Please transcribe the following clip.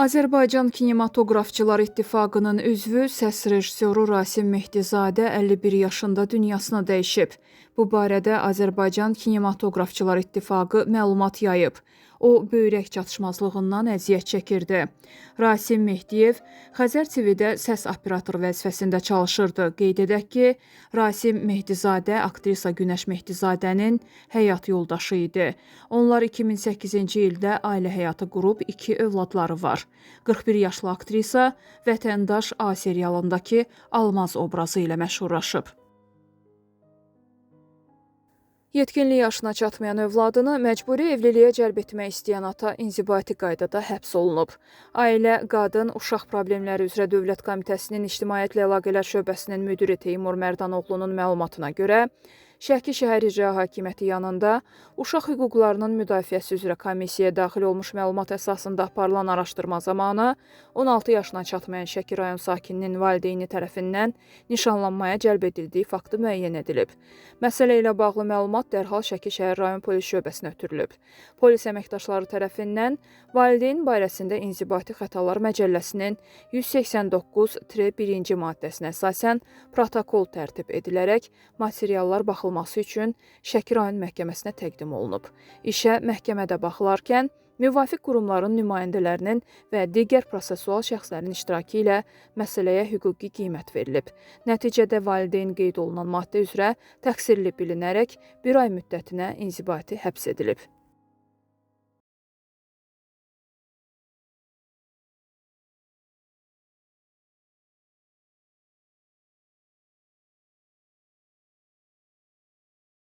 Azərbaycan Kinematoqrafçılar İttifaqının üzvü, səs rejissoru Rasim Mehdizadə 51 yaşında dünyasını dəyişib. Bu barədə Azərbaycan Kinematoqrafçılar İttifaqı məlumat yayıb. O, böyrək çatışmazlığından əziyyət çəkirdi. Rasim Mehdiyev Xəzər TV-də səs operatoru vəzifəsində çalışırdı. Qeyd edək ki, Rasim Mehdizadə aktrisa Günəş Mehdizadənin həyat yoldaşı idi. Onlar 2008-ci ildə ailə həyatı qurub, 2 övladları var. 41 yaşlı aktrisa Vətəndaş A serialındakı Almaz obrazı ilə məşhurlaşıb. Yetkinlik yaşına çatmayan övladını məcburi evliliyə cəlb etmək istəyən ata inzibati qaydada həbs olunub. Ailə, Qadın, Uşaq Problemləri üzrə Dövlət Komitəsinin İctimaiyyətlə Əlaqələr Şöbəsinin müdiri Teymur Mərdanoğlunun məlumatına görə, Şəki şəhər İcra Hakimiyyəti yanında Uşaq Hüquqlarının Müdafiəsi üzrə Komissiyaya daxil olmuş məlumat əsasında aparılan araşdırma zamanı 16 yaşına çatmayan Şəki rayon sakininin valideyni tərəfindən nişanlanmaya cəlb edildiyi faktı müəyyən edilib. Məsələ ilə bağlı məlumat dərhal Şəki şəhər rayon polis şöbəsinə ötürülüb. Polis əməkdaşları tərəfindən valideyn barəsində İnzibati Xətalar Məcəlləsinin 189-1-ci maddəsinə əsasən protokol tərtib edilərək materiallar baxılması üçün Şəki rayon məhkəməsinə təqdim olunub. İşə məhkəmədə baxılarkən müvafiq qurumların nümayəndələrinin və digər prosessual şəxslərin iştirakı ilə məsələyə hüquqi qiymət verilib. Nəticədə valideyn qeyd olunan maddə üzrə təqsirli bilinərək bir ay müddətinə inzibati həbs edilib.